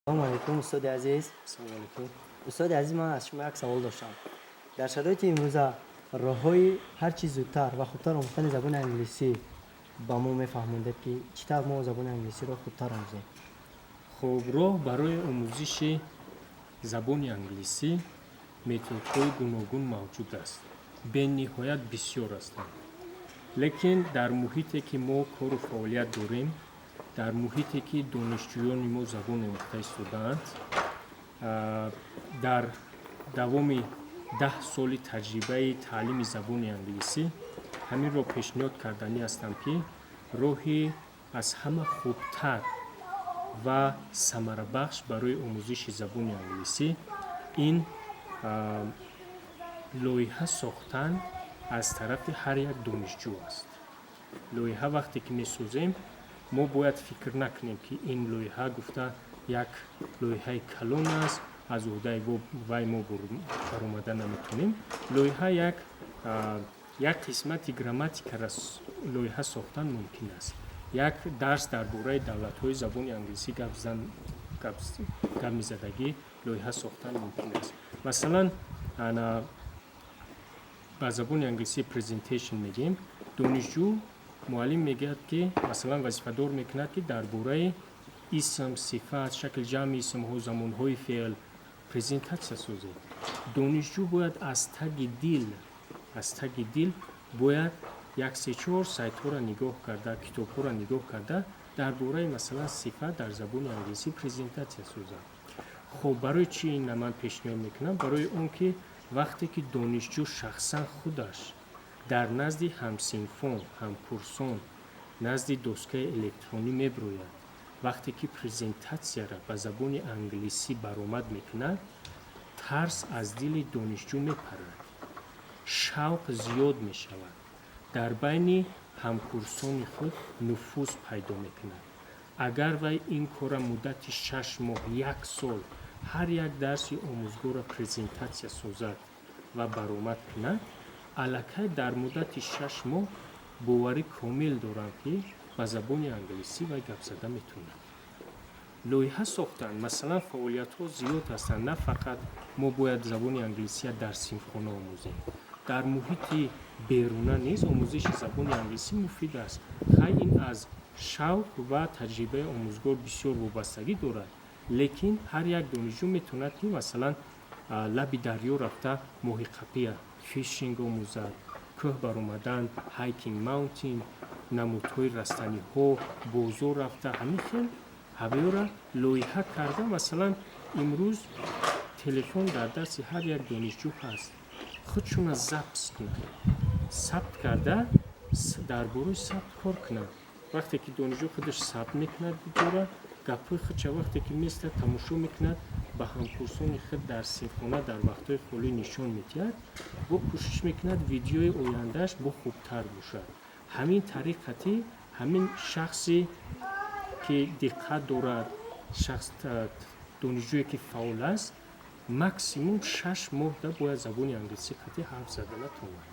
Салому алайкум, устоди азиз. Салому алайкум. Устоди азиз, ман аз шумо як савол доштам. Дар шароити имрӯза роҳҳои ҳар чӣ зудтар ва хубтар омӯхтани забони англисӣ ба мо мефаҳмондед, ки чӣ тавр мо забони англисиро хубтар омӯзем? Хуб, роҳ барои омӯзиши забони англисӣ методҳои гуногун мавҷуд аст, бениҳоят бисёр ҳастанд, лекин дар муҳите, ки мо кору фаъолият дорем, дар муҳите, ки донишҷӯёни мо забон омӯхта истодаанд, дар давоми 10 соли таҷрибаи таълими забони англисӣ ҳаминро пешниҳод карданӣ ҳастам, ки роҳи аз ҳама хубтар ва самарабахш барои омӯзиши забони англисӣ ин лоиҳа сохтан аз тарафи ҳар як донишҷӯ аст. Лоиҳа вақте ки месозем, мо бояд фикр накунем, ки ин лоиҳа гуфта як лоиҳаи калон аст, аз уҳдаи вай мо баромада наметавонем. Лоиҳа як қисмати грамматикара лоиҳа сохтан мумкин аст, як дарс дар бораи давлатҳои забони англисӣ гап мезадагӣ лоиҳа сохтан мумкин аст. Масалан, ана ба забони англисӣ presentation мегӯем. Донишҷӯ, муаллим мегӯяд, ки масалан вазифадор мекунад, ки дар бораи исм, сифат, шакли ҷамъи исмҳо, замонҳои феъл презентатсия созед. Донишҷӯ бояд аз таги дил бояд як се-чор сайтҳоро нигоҳ карда, китобҳоро нигоҳ карда, дар бораи, масалан, сифат дар забони англисӣ презентатсия созад. Хуб, барои чӣ инна ман пешниҳод мекунам? Барои он ки вақте ки донишҷӯ шахсан худаш дар назди ҳамсинфон, ҳамкурсон, назди доскаи электронӣ мебирояд, вақте ки презентатсияро ба забони англисӣ баромад мекунад, тарс аз дили донишҷӯ мепарад, шавқ зиёд мешавад, дар байни ҳамкурсони худ нуфуз пайдо мекунад. Агар вай ин корра муддати 6 моҳ, як сол ҳар як дарси омӯзгорро презентатсия созад ва баромад кунад, аллакай дар муддати 6 моҳ боварӣ комил дорам, ки ба забони англисӣ вай гап зада метавонад. Лоиҳа сохтан, масалан, фаъолиятҳо зиёд ҳастанд. На фақат мо бояд забони англисия дар синфхона омӯзем, дар муҳити беруна низ омӯзиши забони англисӣ муфид аст. Хай, ин аз шавқ ва таҷрибаи омӯзгор бисёр вобастагӣ дорад, лекин ҳар як донишҷӯ метавонад, ки масалан лаби дарё рафта моҳиқапия, fishing омӯзад, кӯҳ баромадан, hiking mountain, намудҳои растаниҳо, бозор рафта, ҳамин хел ҳавёра лоиҳа карда. Масалан, имрӯз телефон дар дасти ҳар як донишҷӯ ҳаст, худшона запись кунад, сабт карда, дар бораи сабт кор кунад. Вақте ки донишҷӯ худаш сабт мекунад видеора, гапҳои худша вақте ки местад, тамошо мекунад, ба ҳамкурсони худ дар синфхона дар вақтҳои холӣ нишон медиҳад, бо кӯшиш мекунад, видеои ояндааш бо хубтар бошад. Ҳамин тариқати ҳамин шахсе ки диққат дорад, шахс, донишҷӯе ки фаъол аст, максимум 6 моҳда бояд забони англисӣ қатъи ҳарф зада натавонад.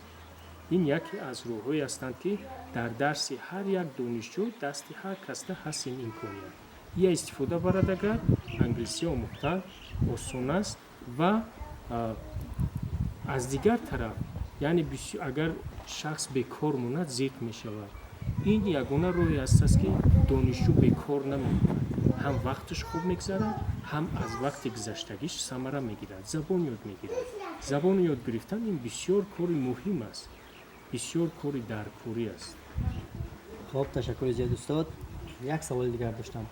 Ин яке аз роҳҳое ҳастанд, ки дар дарси ҳар як донишҷӯ, дасти ҳар касда ҳаст ин имконият. Ия истифода барад, агар англисӣ омӯхтан осон аст. Ва аз дигар тараф, яъне агар шахс бекор монад, зиқ мешавад. Ин ягона роҳе ҳастааст, ки донишҷӯ бекор намемонад, ҳам вақташ хуб мегзарад, ҳам аз вақти гузаштагиш самара мегирад, забон ёд мегирад. Забон ёд гирифтан ин бисёр кори муҳим аст, бисёр кори даркорӣ аст. Хоб, ташаккури зиёд, устод. Як саволи дигар доштам.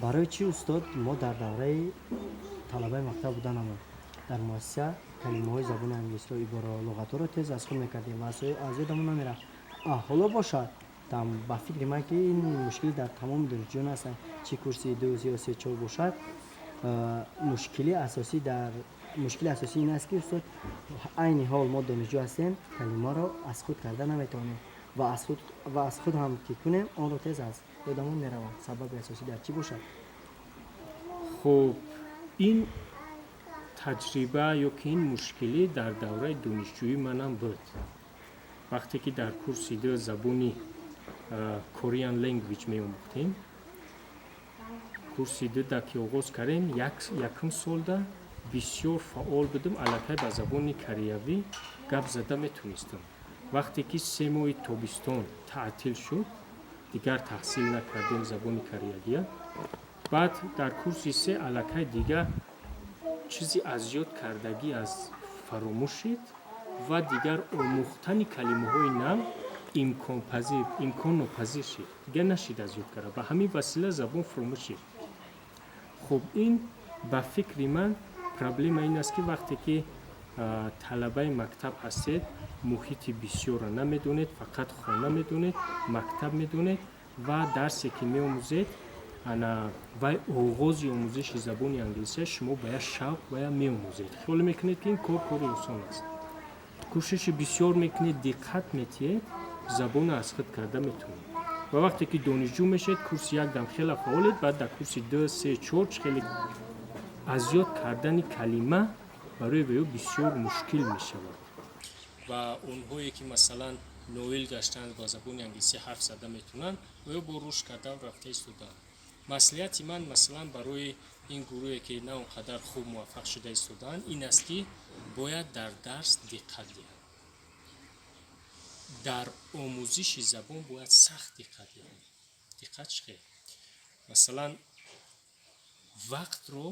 Барои чӣ, устод, мо дар давраи талабаи мактаб буданамон дар муассиса калимаҳои забони англисиро, ибораро, луғатҳоро тез аз худ мекардем ва аз ёдамон намерафт, ҳоло бошад, ба фикри ман, ки ин мушкилӣ дар тамоми донишҷӯён ҳастанд, чӣ курси ду ё се, чор бошад, мушкили асосӣ ин аст, ки, устод, айни ҳол мо донишҷӯ ҳастем, калимаро аз худ карда наметавонем ва аз худ ҳам ки кунем, онро тез аз ёдамон меравад. Сабаби асосӣ дар чӣ бошад? Хуб, ин таҷриба ё ки ин мушкилӣ дар давраи донишҷӯӣ манам буд. Вақте ки дар курси ду забони Korean language меомӯхтем. Курси дуда ки оғоз кардем, якум солда бисёр фаъол будам, аллакай ба забони кореявӣ гап зада метонистам. Вақте ки 3 моҳи тобистон таътил шуд, дигар таҳсил накардем забони кореягия. Баъд дар курси се аллакай дигар чизи аз ёд кардагӣ аз фаромӯш шид ва дигар омӯхтани калимаҳои нав имконпазир, имконнопазир шид, дигар нашид аз ёд карда. Ба ҳамин васила забон фаромӯш шид. Хуб, ин ба фикри ман проблема ин аст, ки вақте ки талабаи мактаб ҳастед, муҳити бисёрро намедонед, фақат хона медонед, мактаб медонед ва дарсе ки меомӯзед, ана вай оғози омӯзиши забони англисия, шумо ба як шавқ вая меомӯзед, хиёл мекунед, ки ин кор кори осон аст, кӯшиши бисёр мекунед, диққат метиҳед, забонро аз худ карда метавонед. Ва вақте ки донишҷӯ мешавед, курси як дам хеле фаъолед, баъд дар курси ду, се, чор чӣ хеле аз ёд кардани калима барои ваё бисёр мушкил мешавад. Ва онҳое ки, масалан, ноил гаштанд, ба забони англисӣ ҳарф зада метавонанд ва ё бо рушд карда рафта истодаанд. Маслиҳати ман, масалан, барои ин гурӯҳе, ки на он қадар хуб муваффақ шуда истодаанд, ин аст, ки бояд дар дарс диққат диҳанд, дар омӯзиши забон бояд сахт диққат диҳанд. Диққат чӣ хел? Масалан, вақтро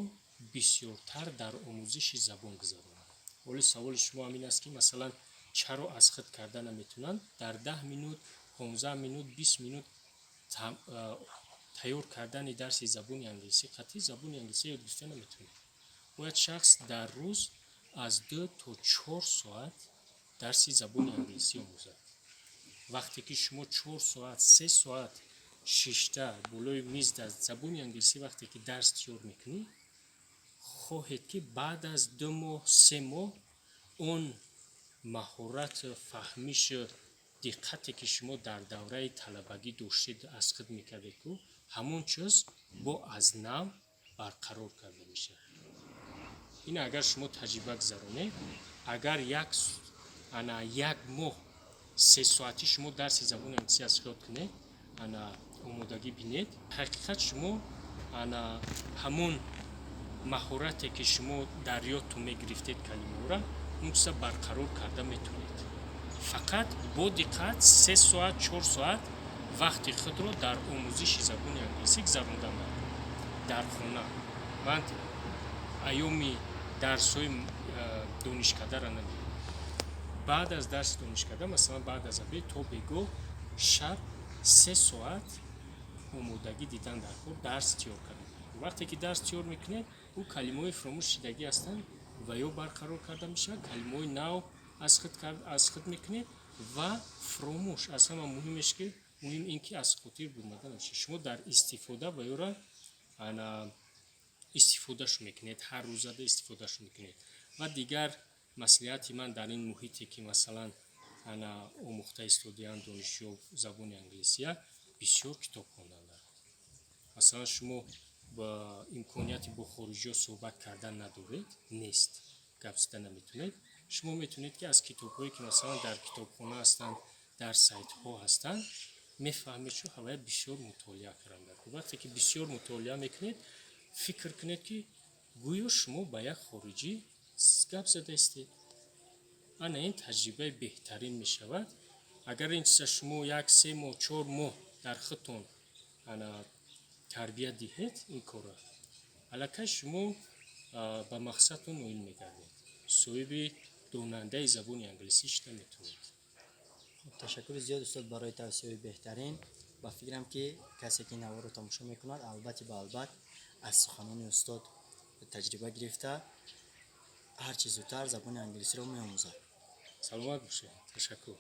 бисёртар дар омӯзиши забон гузаронанд. Ҳоли саволи шумо ҳамин аст, ки, масалан, чаро аз худ карда наметавонанд? Дар 10 минут, 15 минут, 20 минут тайёр кардани дарси забони англисӣ қатъи забони англисӣ ёд гирифта наметавонед. Бояд шахс дар рӯз аз 2 то 4 соат дарси забони англисӣ омӯзад. Вақте ки шумо 4 соат, 3 соат шишта болои миз дар забони англисӣ вақте ки дарс тайёр мекунӣ, хоҳед, ки баъд аз 2 моҳ, 3 моҳ он маҳорат, фаҳмиш, диққате, ки шумо дар давраи талабагӣ доштед, аз худ мекардед ку, ҳамон чиз бо аз нав барқарор карда мешавад. Ин агар шумо таҷриба гузаронед, агар як ана як моҳ 3 соатӣ шумо дарси забони англисӣ аз худ кунед, ана омодагӣ бинед, ҳақиқат шумо ана ҳамон маҳорате, ки шумо дар ёдтон мегирифтед калимаҳоро, он чиза барқарор карда метавонед. Фақат бо диққат 3 соат, 4 соат вақти худро дар омӯзиши забони англисӣ гузарондан дар хона. Ман айёми дарсҳои донишкадаро намегӯям. Баъд аз дарси донишкада, масалан, баъд аз обед то бегоҳ, шаб 3 соат омодагӣ дидан дар кор, дарс тайёр кардан. Вақте ки дарс тайёр мекунед, ӯ калимаҳои фаромӯш шидагӣ ҳастанд ва ё барқарор карда мешавад, калимаҳои нав аз худ мекунед ва фаромӯш, аз ҳама муҳимеш, ки муҳим ин ки аз хотир бурмада намешавад. Шумо дар истифода ва ёра ана истифодашу мекунед, ҳар рӯзада истифодашу мекунед. Ва дигар маслиҳати ман дар ин муҳите, ки, масалан, ана омӯхта истодиянд донишҷӯ забони англисия, бисёр китоб хондан дар. Масалан, шумо ба имконияти бо хориҷиҳо суҳбат кардан надоред, нест, гап зада наметавонед, шумо метавонед, ки аз китобҳое, ки, масалан, дар китобхона ҳастанд, дар сайтҳо ҳастанд, мефаҳмед, шу ҳавая бисёр мутолиа кардан дар. Вақте ки бисёр мутолиа мекунед, фикр кунед, ки гӯё шумо ба як хориҷӣ гап зада истед. Ана ин таҷрибаи беҳтарин мешавад. Агар ин чиза шумо як 3 моҳ, 4 моҳ дар худтон ана тарбия диҳед, ин корро аллакай шумо ба мақсадтон ноил мегардед, соҳиби донандаи забони англисӣ шуда метавонед. Ташаккури зиёд, устод, барои тавсияҳои беҳтарин. Ба фикрам, ки касе, ки наворро тамошо мекунад, албатти ба албат аз суханони устод таҷриба гирифта, ҳарчи зудтар забони англисиро меомӯзад. Саломат бошед, ташаккур.